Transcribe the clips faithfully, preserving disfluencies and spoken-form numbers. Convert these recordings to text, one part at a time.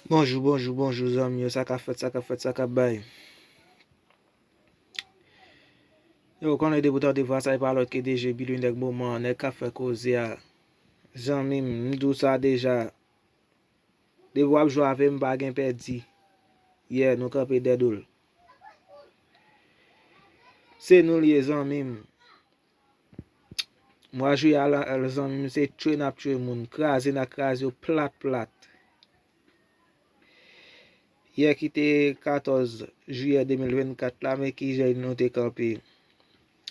Bonjou, bonjou, bonjou, zanmi yo. Sa k ap fèt, sa k ap fèt, sa k ap bay. Yo, ou konnen depi w tande vwa sa, e pa lòt ke D J Billy, nèg moman an, nèg k ap fè koze a. Zanmi m, m di w sa deja. Depi w ap jwe avè m, pa gen pèdi. Yeah, nou kanpe dèyè do l. Se nou l ye, zanmi m. Mwa jiyè a la, zanmi m, se tchwe n ap tchwe moun, kraze n ap kraze yo plat plat. Yè ki te katòz jiyè de mil vennkat la, men ki jan nou te kanpe.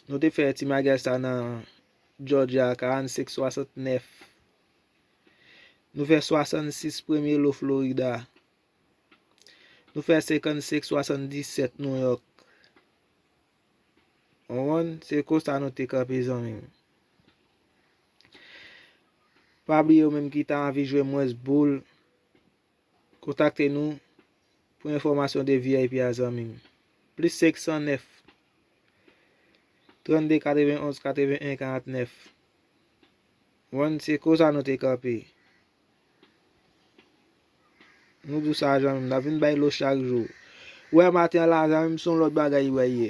Nou te fè ti magaz sa nan Georgia, karannsenk swasantnèf. Nou fè swasannsis premye lo Florida. Nou fè senkannsenk swasanndisèt New York. Ou konprann? Se konsa nou te kanpe, zanmi m. Pa bliye, ou menm ki ta anvi jwe mwens boul, kontakte nou pou enfòmasyon de V I P a, zanmi m. Plis senk san nèf, trannde katrevenn onz katrevenn en karannsenk. Ou konprann? Se konsa nou te kanpe. Nou di w sa, zanmi m, n ap vin bay lo chak jou. Ou wè maten an la, zanmi m, se yon lòt bagay ou wè ye.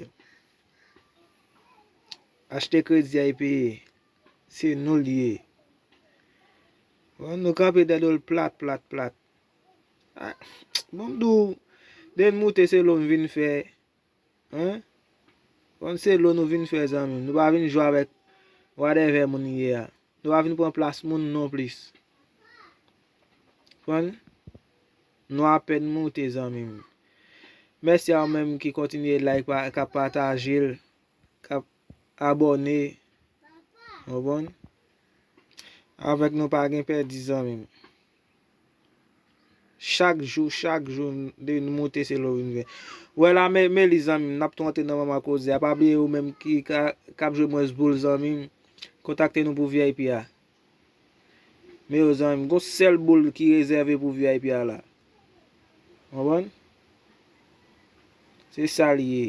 Achte kredi a e peye. Se nou l ye. Bon, nou kanpe dèyè do l plat, plat, plat. Ah, bon, m di w, de n moute se lo m vin fè. Hein? Bon, se lo nou vin fè, zanmi m. Nou pa vin jwe avèk whatever moun ye a. Nou pa vin pran plas moun non plis. Konprann? Nou apèn moute, zanmi m. Mèsi a ou menm ki kontinye like, pa, k ap pataje l, k ap abòne. Ou konprann? Avèk nou pa gen pèdi, zanmi m. Chak jou, chak jou, de nou moute se lo vin fè. Wè la, men, men li, zanmi m, n ap tou antre nan manman koze a. Pa bliye ou menm ki ka, k ap jwe mwens boul, zanmi m, kontakte nou pou V I P a. Men yo, zanmi m, gon sèl boul ki rezève pou V I P a la. Konprann? Se sa l ye.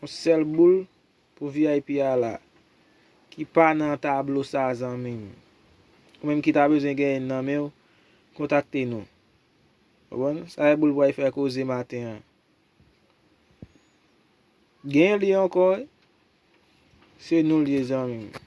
Yon sèl boul pou V I P a la, ki pa nan tablo sa, zanmi m. Ou menm ki ta bezwen gen youn nan men w, kontakte nou. Ou konprann? Sa e boul pou al fè koze maten an. Gen li ankò, wi. Se nou l ye, zanmi m.